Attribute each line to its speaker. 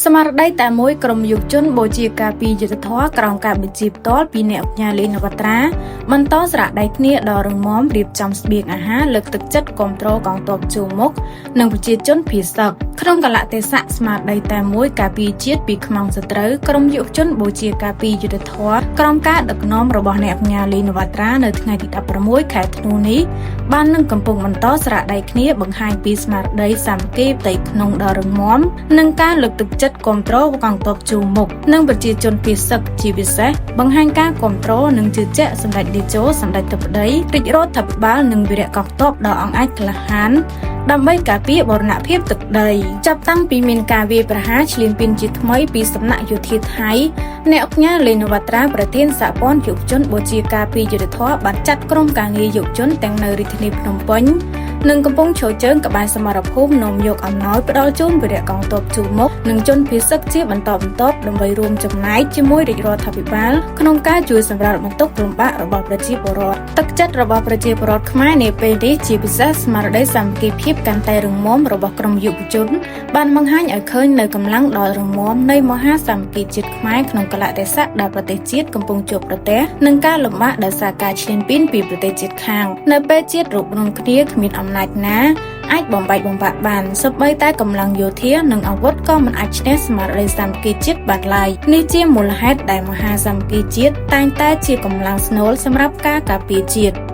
Speaker 1: ស្មារតីតែមួយក្រុមយុវជនបូជាការពីយុទ្ធធរក្រោមការបញ្ជាផ្ទាល់ពីអ្នកឧកញ៉ាលីនវត្រាបន្តស្រៈដៃគ្នាដ៏រឹងមាំរៀបចំស្បៀងអាហារលើកទឹកចិត្តគាំទ្រកងទ័ពជួរមុខនិងប្រជាជនភៀសសឹកក្នុងកលៈទេសៈស្មារតីតែមួយការពារជាតិពីខ្មាំងសត្រូវក្រុមយុវជនបូជាការពីយុទ្ធធរក្រោមការដឹកនាំរបស់អ្នកឧកញ៉ាលីនវត្រានៅថ្ងៃទី16ខែធ្នូនេះបាននឹងកំពុងបន្តស្រៈដៃគ្នាបង្ហាញពីស្មារតីសាមគ្គីផ្ទៃក្នុងដ៏រឹងមាំនិងការលើកទឹកចិត្តគាំទ្រកងទ័ពជួរមុខនិងប្រជាជនភៀសសឹកជាពិសេសបង្ហាញការគាំទ្រនិងជឿជាក់សម្ដេចតេជោសម្ដេចធិបតីរាជរដ្ឋាភិបាលនិងវីរៈកងទ័ពដ៏អង់អាចក្លាហានដើម្បីការពារបូរណភាពទឹកដីចាប់តាំងពីមានការវាយប្រហារឈ្លានពានជាថ្មីពីសំណាក់យោធាថៃអ្នកឧកញ៉ាលេនវត្រាប្រធានសហព័ន្ធយុវជនបូជាការពារយុត្តិធម៌បានចាត់ក្រុមការងារយុវជនទាំងនៅរាជធានីភ្នំពេញនិងកំពុងឈរជើងក្បែរសមរភូមិនាំយកអំណោយផ្ដល់ជូនវីរៈកងទ័ពជួរមុខនិងជនភៀសសឹកជាបន្តបន្ទាប់ដើម្បីរួមចំណែកជាមួយរាជរដ្ឋាភិបាលក្នុងការជួយសម្រាលបន្ទុកលំបាករបស់ប្រជាពលរដ្ឋទឹកចិត្តរបស់ប្រជាពលរដ្ឋខ្មែរនាពេលនេះជាពិសេសស្មារតីសាមគ្គីភាពកាន់តែរឹងមាំរបស់ក្រុមយុវជនបានបង្ហាញឲ្យឃើញនូវកម្លាំងដ៏រឹងមាំនៃមហាសាមគ្គីជាតិខ្មែរក្នុងកលៈទេសៈដែលប្រទេសជាតិកំពុងជួបប្រទះនឹងការលំបាកដោយសារការឈ្លានពានពីប្រទេសជិតខាងនៅពេលជាតិរួបរวมគ្នាគ្មានអំណាចណាអាចបំបែកបំបាក់បានសូម្បីតែកម្លាំងយោធានិងអាវុធក៏មិនអាចឈ្នះស្មារតីសាមគ្គីជាតិបានឡើយនេះជាមូលហេតុដែលមហាសាមគ្គីជាតិតែងតែជាកម្លាំងស្នូលសម្រាប់ការការពារជាតិ។